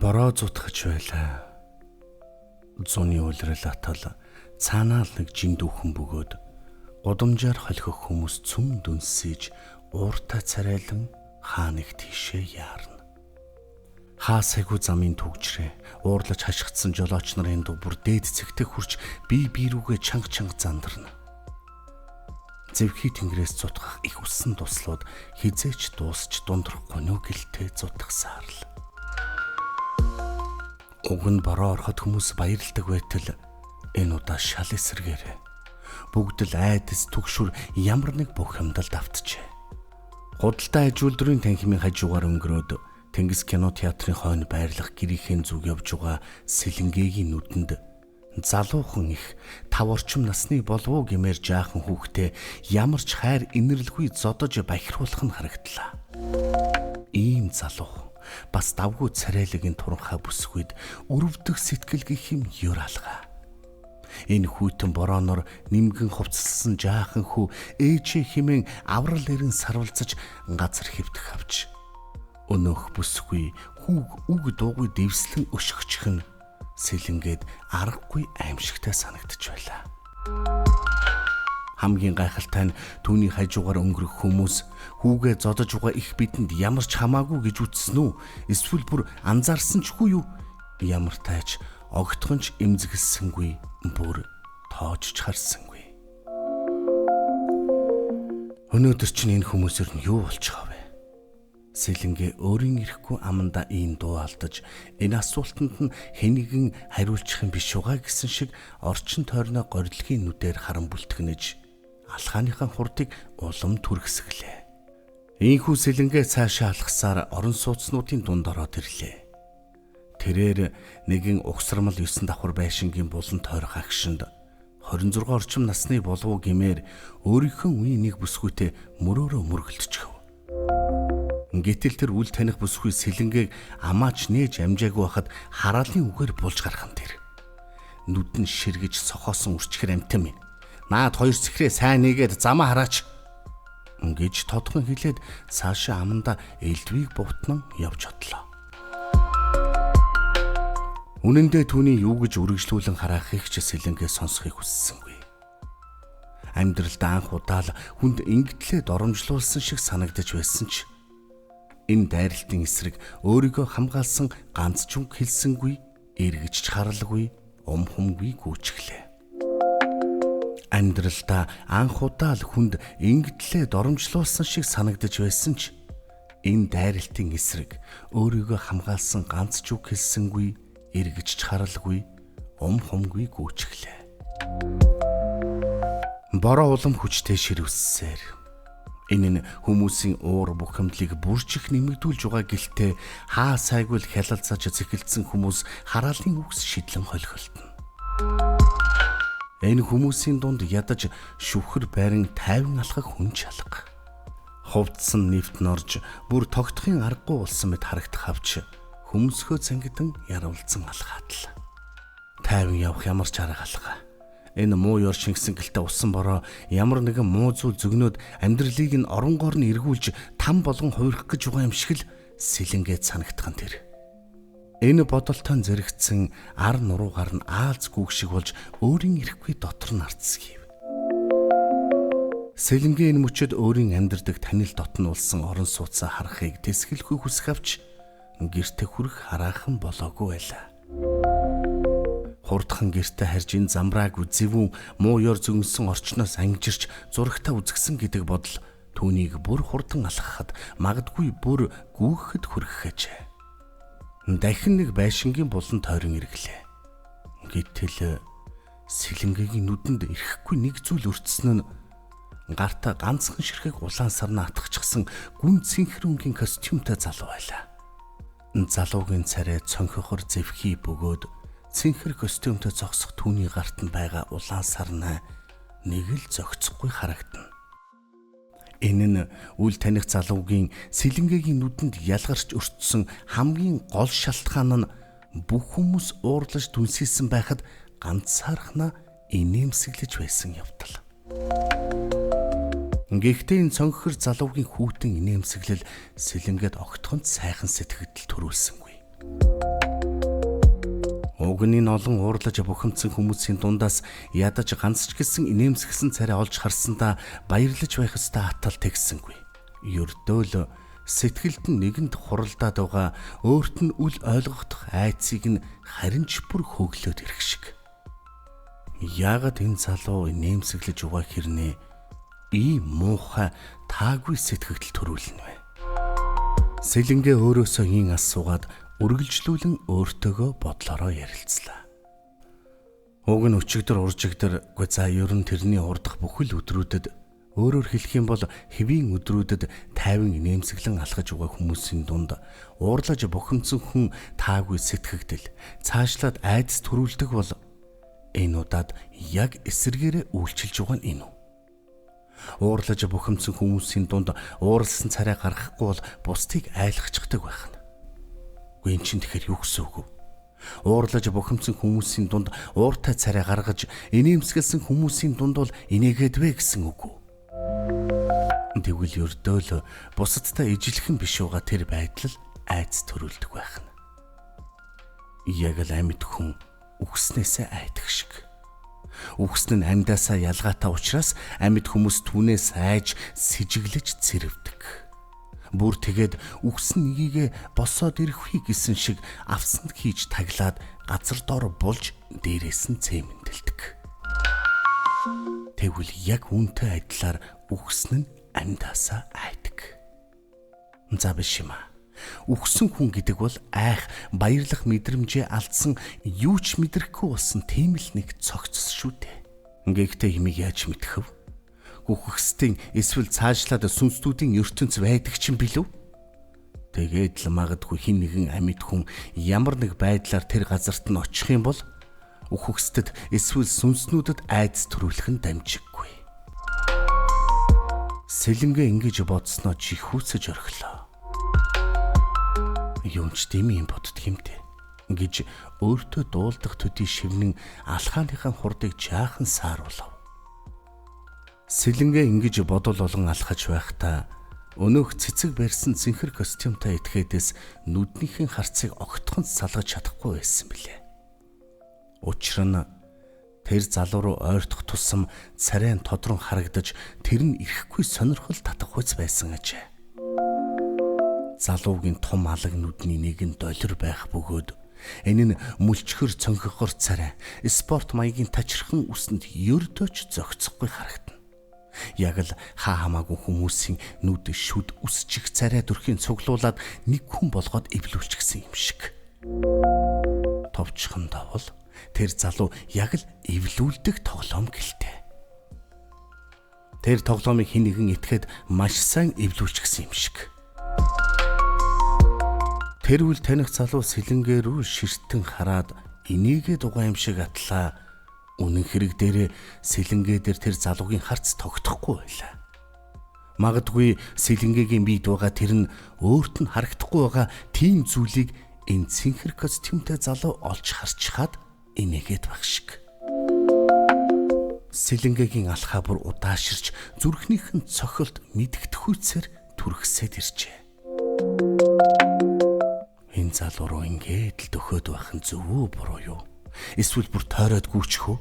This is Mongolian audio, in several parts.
Бороо зутгаж байлаа. Зуны улирал атал цаанаа л нэг жин дүүхэн бөгөөд гудамжаар холхох хүмүүс цөм дүнсэж ууртай царайлан хаа нэг тийшээ яарна. Хаа сайгүй замын түгжрээ уурлаж хашгитсан жолооч нарын дуу бүр дээд цэгтээ хүрч бие бие рүүгээ чанга чанга зандарна. Зэвхий тэнгэрээс зутгах их усан туслууд хизээч дуусч дундрахгүй нүү гэлтэй зутгасаар л. Уг нь бороо ороход хүмүүс баярладаг байтал энэ удаа шал эсэргээрээ. Бүгд л айдас түгшүр ямар нэг бухимдалд автжээ. Худалдаа аж үйлдвэрийн танхимын хажуугаар өнгөрөөд Тэнгис кино театрын хойно байрлах гэрийнхэн зүг явж байгаа Сэлэнгээгийн нүдэнд залуухан их 5 орчим насны болов уу гэмээр жаахан хүүхдээ ямар ч хайр инэрлгүй зодож бахируулах нь харагдлаа. Ийм залуухан бас давгүй царайлагын туранхай бүсгүйд өрөвдөх сэтгэл гэх юм ёр алгаа. Энэ хүйтэн борооноор нимгэн хувцалсан жаахан хүү ээжээ химэн аврал эрен сарвалзаж газар хэвдэх авч өнөөх бүсгүй хүүг үг дуугүй дэвслэн өшөгчих нь Сэлэнгээд аргагүй аимшигтай санагдаж байлаа. Хамгийн гайхалтай нь түүний хажуугаар өнгөрөх хүмүүс хүүгээ зодож байгаа их бидэнд ямар ч хамаагүй гэж үтсэн үү? Эсвэл бүр анзаарсан ч үгүй юу? Ямар тайч огтхон ч эмзэгэлсэнгүй, бүр тоож ч харсангүй. Өнөөдөр чинь энэ хүмүүсээр нь юу болчих вэ? Сэлэнгээ өөрийн ирэхгүй амандаа ийм дуу алдаж энэ асуултанд нь хэнийгэн хариулчих юм биш угаа гэсэн шиг орчин тойрноо горилгийн нүдээр харан бүлтгэнэж алхааныхаа хурдыг улам түргэсгэлээ. Ийхүү Сэлэнгээ цаашаа алхасаар орон сууцнуудын дунд ороод ирлээ. Тэрээр нэгэн угсармал 9 давхар байшингийн булан тойрох агшинд 26 орчим насны болов уу гэмээр өөрийнхөө үеийн нэг бүсгүйтэй мөрөөрөө мөргөлдөчихв. Гэтэл тэр үл таних бүсгүй Сэлэнгээг амаач нээж амжаагүй байхад хараалын үгээр булж гарах нь тэр. Нүд нь ширгэж сохоосон үрчхэр амтан минь. Наад хоёр цэхрээ сайн нэгээд замаа хараач гэж тодхон хэлээд цаашаа амандаа элдвийг бутнан явж одлоо. Үнэн дээр түүний юу гэж үргэлжлүүлэн хараахыг ч Сэлэнгээ сонсохыг хүссэнгүй. Амьдралд анх удаа л хүнд ингэтлээ доромжлуулсан шиг санагдаж байсан ч энэ дайралтын эсрэг өөрийгөө хамгаалсан ганц ч үг хэлсэнгүй, эргэж ч харалгүй, ум хумгүй гүйцгэлээ. Амьдралдаа анх удаа л хүнд ингэтлээ доромжлуулсан шиг санагдаж байсан ч энэ дайралтын эсрэг өөрийгөө хамгаалсан ганц ч үг хэлсэнгүй, эргэж ч харалгүй, ум хумгүй гүйцгэлээ. Бороо улам хүчтэй ширвэссээр энэ нь хүмүүсийн уур бухимдлыг бүржих нэмэгдүүлж байгаа гэлтэй хаа сайгүй л хялалцаж зэхэлдсэн хүмүүс хараалын үгс шидлэн холхолтно. Энэ хүмүүсийн дунд ядаж шүхэр байран тайван алхах хүн чалга. Хувцсан нэвт норж бүр тогтхын аргагүй болсон мэт харагдах авч хөмсгөө цангидан яруулсан алхаатал. Тайван явах ямар ч арга алга. Энэ муу ёр шингэсэн гэлтэй усан бороо ямар нэгэн муу зүйл зөгнөөд амьдралыг нь оронгоор нь эргүүлж там болгон хувирах гэж байгаа юм шиг л Сэлэнгээд санагдах нь тэр. Энэ бодолтой зэрэгцэн ар нуруугаар нь аалз гүг шиг болж өөрийн ирэхгүй дотор нь ардсгийв. Сэлэнгээ энэ мөчөд өөрийн амьдардаг танил дотн улсан орон сууцаа харахыг тэсгэлгүй хүсэх авч гэртээ хүрэх хараахан болоогүй байлаа. Хурдхан гэртээ харж энэ замраагүй зэвүүн муу ёр зөгнсөн орчноос ангижирч зурагтаа үзгсэн гэдэг бодол түүнийг бүр хурдан алхахад магадгүй бүр гүйхэд хүргэхээжээ. Дахин нэг байшингийн булан тойрон эргэлээ. Гэтэл Сэлэнгээгийн нүдэнд ирэхгүй нэг зүйл өртсөн нь гартаа ганцхан ширхэг улаан сарнаа атгахчихсан гүн цэнхэр өнгийн костюмтай залуу байлаа. Залуугийн царай цонхохор зэвхий бөгөөд цэнхэр костюмтэй зогсох түүний гарт нь байгаа улаан сарнай нэг л зохицохгүй харагдана. Энэ нь үл таних залуугийн Сэлэнгээгийн нүдэнд ялгарч өртсөн хамгийн гол шалтгаан нь бүх хүмүүс уурлаж дүнсэлсэн байхад ганцаархнаа инээмсэглэж байсан явдал. Гэхдээ энэ цонхор залуугийн хүүтэн инээмсэглэл Сэлэнгээд огтхон сайхан сэтгэгдэл төрүүлсэнгүй. Уг нь энэ олон уурлаж бухимдсан хүмүүсийн дундаас ядаж ганц ч гэсэн инээмсэглэсэн царай олж харсандаа баярлаж байх ёстой атал тэгсэнгүй. Ердөө л сэтгэлд нь нэгэнд хуралдаад байгаа өөрт нь үл ойлгохдох айцыг нь харин ч бүр хөглөөд ирэх шиг. Яагаад энэ залуу инээмсэглэж угаа хэрнээ ийм муухай таагүй сэтгэгдэл төрүүлнэ вэ? Сэлэнгээ өөрөөсөө ийн асуугаад үргэлжлүүлэн өөртөөгөө бодлороо ярилцлаа. Уг нь өчигдөр уржигдөр үгүй за ер нь тэрний урдах бүхэл өдрүүдэд өөрөөр хэлэх юм бол хэвийн өдрүүдэд тайван инээмсэглэн алхаж байгаа хүмүүсийн дунд уурлаж бухимдсан хүн таагүй сэтгэгдэл цаашлаад айдас төрүүлдэг бол энэ удаад яг эсэргээрээ үйлчилж байгаа нь энэ үү? Уурлаж бухимдсан хүмүүсийн дунд ууралсан царай гаргахгүй бол бусдыг айлгачдаг байх нь. Үгүй эн чинь тэгэхээр юу гэсэн үг вэ? Уурлаж бухимдсан хүмүүсийн дунд ууртай царай гаргаж инээмсэглэсэн хүмүүсийн дунд бол инээгээд вэ гэсэн үг үү? Тэгвэл ердөө л бусадтай ижилхэн биш байгаа тэр байдал айц төрүүлдэг байх нь. Яг л амьд хүн үхснээсээ айдаг шиг. Үхсэн нь амьдаасаа ялгаатай учраас амьд хүмүүс түүнээс айж сэжиглэж цэрвдэг. Бүр тэгээд үхсэн нэгийг босоод ирэхүй гэсэн шиг авсанд хийж таглаад газар дор булж дээрээс нь цемэнтэлдэг. Тэгвэл яг үүнтэй адилаар үхсэн нь амьдаасаа айдаг. За биш юм аа. Үхсэн хүн гэдэг бол айх, баярлах мэдрэмжээ алдсан, юу ч мэдрэхгүй болсон тийм л нэг цогцос шүү дээ. Гэхдээ хэмиг яаж мэдэх вэ? Үхэгсдийн эсвэл цаашлаад сүнслүүдийн ертөнц байдаг ч юм билүү? Тэгээд л магадгүй хин нэгэн амьд хүн ямар нэг байдлаар тэр газарт нь очих юм бол үхэгсдэд эсвэл сүнснүүдэд айдас төрүүлэх нь дамжиггүй. Сэлэнгээ ингэж бодсноо чихүүцэж орхилоо. Юм ч тийм юм боддөг юм те гэж өөртөө дуулдах төдий шивнэн алхааныхаа хурдыг жаахан сааруулав. Сэлэнгээ ингэж бодол болгон алхаж байхдаа өнөөх цэцэг барьсан цэнхэр костюмтай этгээдээс нүднийхэн харцыг огтхон салгаж чадахгүй байсан билээ. Учир нь тэр залуу руу ойртох тусам царай нь тодрон харагдаж тэр нь ирэхгүй сонирхол татахуйц байсан ажээ. Залуугийн том алаг нүдний нэг нь долир байх бөгөөд энэ нь мүлчхөр цонхогоор царай спорт маягийн тачирхан үсэнд ердөөч зохицохгүй харагдана. Яг л хаа хамаагүй хүмүүсийн нүд шүд үсчих царай төрхийн цуглуулад нэг хүн болгоод эвлүүлчихсэн юм шиг. Товчхон давл тэр залуу яг л эвлүүлдэг тоглоом гэлтэй. Тэр тоглоомыг хэн нэгэн итгэхэд маш сайн эвлүүлчихсэн юм шиг. Тэр үл таних залуу сэлэнгээ рүү ширтэн хараад энийгээ дугаан юм шиг атлаа. Үнэн хэрэг дээрээ сэлэнгээ дээр тэр залуугийн харц тогтохгүй байлаа. Магадгүй сэлэнгээгийн биед байгаа тэр нь өөрт нь харагдахгүй байгаа тийм зүйлийг энэ цэнхэр костюмтэй залуу олж харчхаад энийгээд байх шиг. Сэлэнгээгийн алхаа бүр удааширч зүрхнийх нь цохилт мэдгэдэхүйцээр түрхсээд иржээ. Энэ залуу руу ингээд л дөхөөд байх нь зөв үү буруу юу? Эсвэл бүр тойроод гүйчих үү?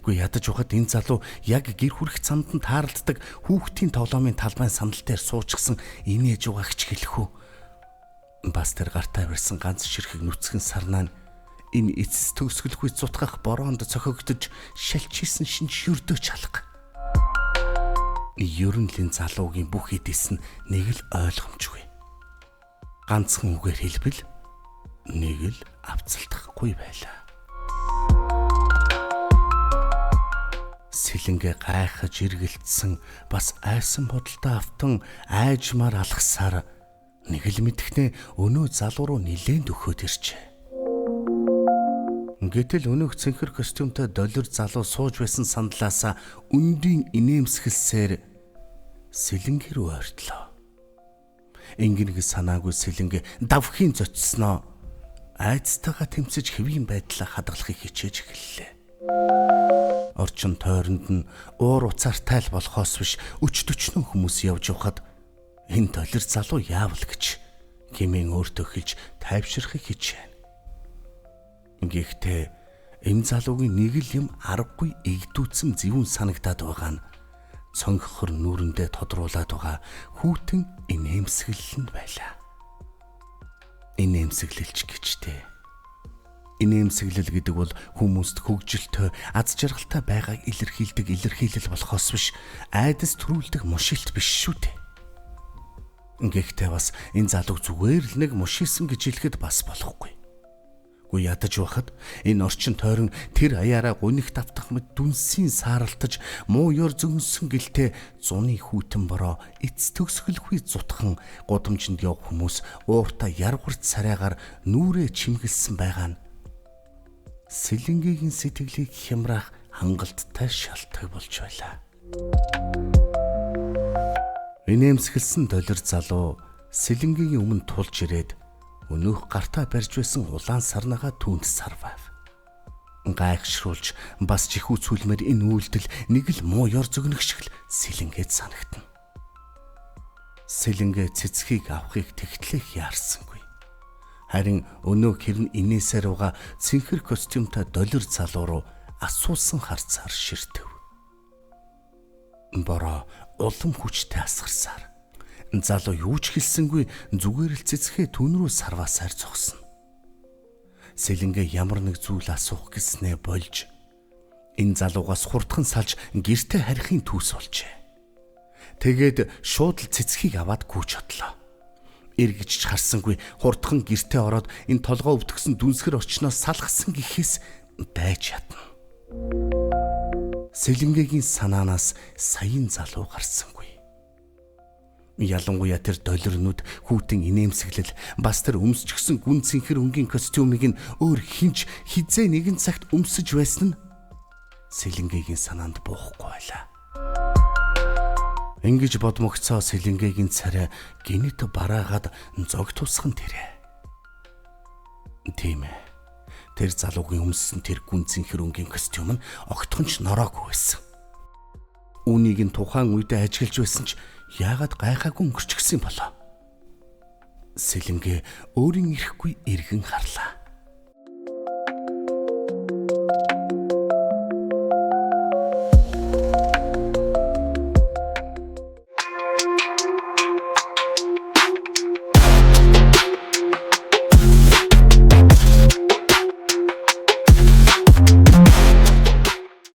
Гэхдээ ядаж ухад энэ залуу яг гэр хүрэх цамд нь тааралддаг хүүхдийн тоглоомын талбайн сандал дээр суучсан инээж байгаа ч хэлэх үү? Бас тэр гартаа барьсан ганц ширхэг нүцгэн сарнаа нь энэ эцэс төгсгөлгүй зутгах бороонд цохигдож шалчилсан шинж ердөө чалга. Ер нь л энэ залуугийн бүх эдис нь нэг л ойлгомжгүй. Ганцхан үгээр хэлбэл нэг л авцалдахгүй байлаа. Сэлэнгээ гайхаж эргэлдсэн бас айсан бодолтой автан айжмаар алхасаар нэг л мэдхнээ өнөө залуу руу нилээн дөхөөд иржээ. Гэтэл өнөөх цэнхэр костюмтай долир залуу сууж байсан сандлаасаа өндийн инээмсэглсээр сэлэнгэ рүү ойртлоо. Ингэн нэг санаагүй сэлэнгэ давхин зочсноо айцтайгаа тэмцэж хэвийн байдлаа хадгалахыг хичээж эхэллээ. Орчин тойронд нь уур уцаартай л болохоос биш өч төчнөн хүмүүс явж явхад энэ долир залуу яавал гэж хэмээн өөртөө хэлж тайвширхыг хичээнэ. Гэхдээ энэ залуугийн нэг л юм аргагүй игдүүцэн зэвүүн санагдаад байгаа нь цонхор нүрэндээ тодруулаад байгаа хүүтэн инээмсэглэл нь байлаа. Инээмсэглэлч гэжтэй. Инээмсэглэл гэдэг бол хүмүүст хөгжилтэй, аз жаргалтай байгааг илэрхийлдэг илэрхийлэл болохоос биш, айдас төрүүлдэг мушилт биш шүү дээ. Гэхдээ бас энэ залууг зүгээр л нэг мушилсан гэж хэлэхэд бас болохгүй. Гүй ядаж байхад энэ орчин тойрон тэр аяараа гунигт автах мэт дүнсийн сааралтаж муу ёр зөнгөсөн гэлтэй зуны хүйтэн бороо эц төгсгөлгүй зутхан гудамжинд явх хүмүүс ууртаа яргуурт царайгаар нүрээ чимгэлсэн байгаа нь Сэлэнгэгийн сэтгэлийг хямраах хангалттай шалтгаан болж байлаа. Инээмсэглсэн долир залуу Сэлэнгэгийн өмнө тулж ирээд өнөөх гартаа барьж байсан улаан сарнагаа түүнд сарвав. Гайхшруулж бас чихүүцүүлмээр энэ үйлдэл нэг л муу ёр зөгнөх шиг л Сэлэнгээд санагдана. Сэлэнгэ цэцгийг авахыг тэгтлэх яарсангүй. Харин өнөө хэрн инээсээр байгаа цэнхэр костюмтай долир залуу руу асуусан харцаар ширтэв. Бороо улам хүчтэй асгарсаар залуу юу ч хэлсэнгүй, зүгээр л цэцгээ түн рүү сарваасаар зогсно. Сэлэнгэ ямар нэг зүйл асуух гэснээ болж энэ залуугаас хурдхан салж гэрте харихын түүс болжээ. Тэгээд шууд л цэцгийг аваад гүйч одлоо. Эргэж ч харсангүй хурдхан гэрте ороод энэ толгоо өвдгсөн дүнсгэр орчноос салгасан гэхээс дайж чадна. Сэлэнгэгийн санаанаас саяын залуу гарсангүй. Ялангуяа тэр долирнууд, хүүтэн инээмсэглэл, бас тэр өмсчихсэн гүн цэнхэр өнгийн костюмыг нь өөр хинч хизээ нэгэн цагт өмсөж байсан нь Сэлэнгэгийн санаанд буухгүй байлаа. Ингэж бодмогцоо Сэлэнгэгийн царай гинэт бараагаад зог тусхан тэрэ. Тийм ээ. Тэр залуугийн өмссөн тэр гүн цэнхэр өнгийн костюм нь огтхон ч нороогүй байсан. Үүнийг нь тухайн үедээ ажиглаж байсан ч яагаад гайхаагүй өнгөрчихсөн болоо. Сэлэнгэ өөрийн ирэхгүй эргэн харлаа.